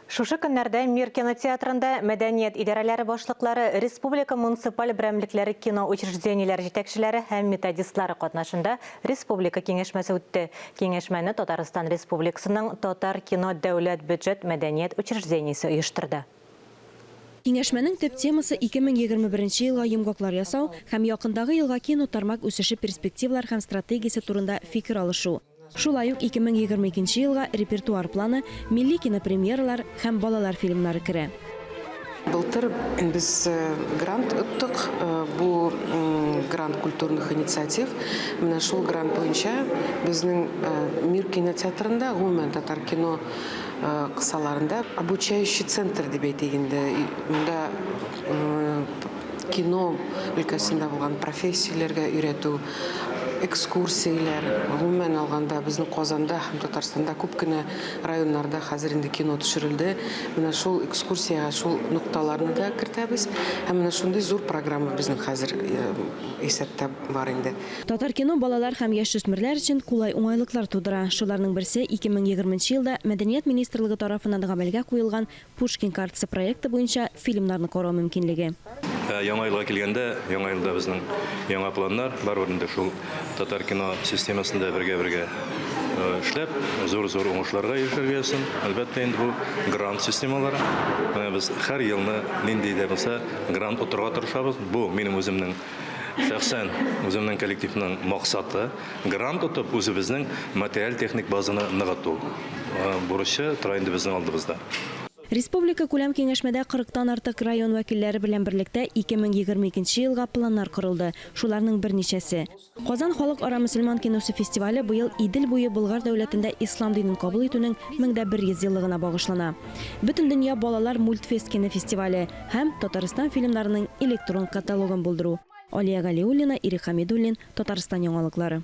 Шушы көннәрдә Мир кинотеатрында мәдәният идарәләре башлыклары, республика муниципаль берәмлекләре кино учреждениеләре җитәкчеләре һәм методистлары катнашында республика киңәшмәсе үтте. Киңәшмәне Татарстан Республикасының Татар кино дәүләт бюджет мәдәният учреждениесе оештырды. Киңәшмәнең төп темасы 2021 елга йомгаклар ясау һәм якындагы елга кинотармак үсеше перспективалар һәм стратегиясе турында фикер алышу. Шулай ук 2022 елга репертуар планы, милли кинопремьералар һәм балалар фильмнары керә. Былтыр без грант оттык. Бу грант культурных инициатив. Менә шул грант буенча безнең Мир кинотеатрында, гомумән, татар кино кысаларында обучающий центр дип әйтик инде. Монда кино өлкәсендә булган профессияләргә өйрәтү, экскурсияләр, гомумән алганда, безнең Казанда һәм Татарстанда күп кенә районнарда хәзер инде кино төшерелде. Менә шул экскурсиягә шул нокталарны да кертәбез. Һәм менә шундый зур программа безнең хәзер исәптә бар инде. Татаркино балалар һәм яшүсмерләр өчен кулай уңайлыклар тудыра. Шуларның берсе, 2020 нче елда Мәдәният министрлыгы тарафыннан гамәлгә куелган Пушкин картасы проекты буенча фильмнарны карау мөмкинлеге. Ә Яңа елга килгәндә, Яңа елда безнең яңа планнар, барыбер инде шул татар кино системасында бергә-бергә эшләп, зур-зур уңышларга ирешергә язсын. Әлбәттә инде бу грант системалары. Менә без һәр елны нинди дә булса грант отырга тырышабыз. Бу минем үземнең шәхсән үземнең коллективның максаты. Грант отып, үзебезнең материаль-техник базаны ныгыту бурычы тора инде безнең алдыбызда. Республика күләм киңәшмәдә кырыктан артык район вәкилләре белән берлектә 2022 елга планнар корылды. Шуларның берничәсе. Казан халыкара мөселман киносы фестивале быел Идел буе Болгар дәүләтендә ислам динен кабул итүнең 1100 еллыгына багышлана. Бөтендөнья балалар мультфест кинофестивале һәм Татарстан фильмнарының электрон каталогын булдыру. Алия Галиуллина, Ирек Хәмидуллин, Татарстан яңалыклары.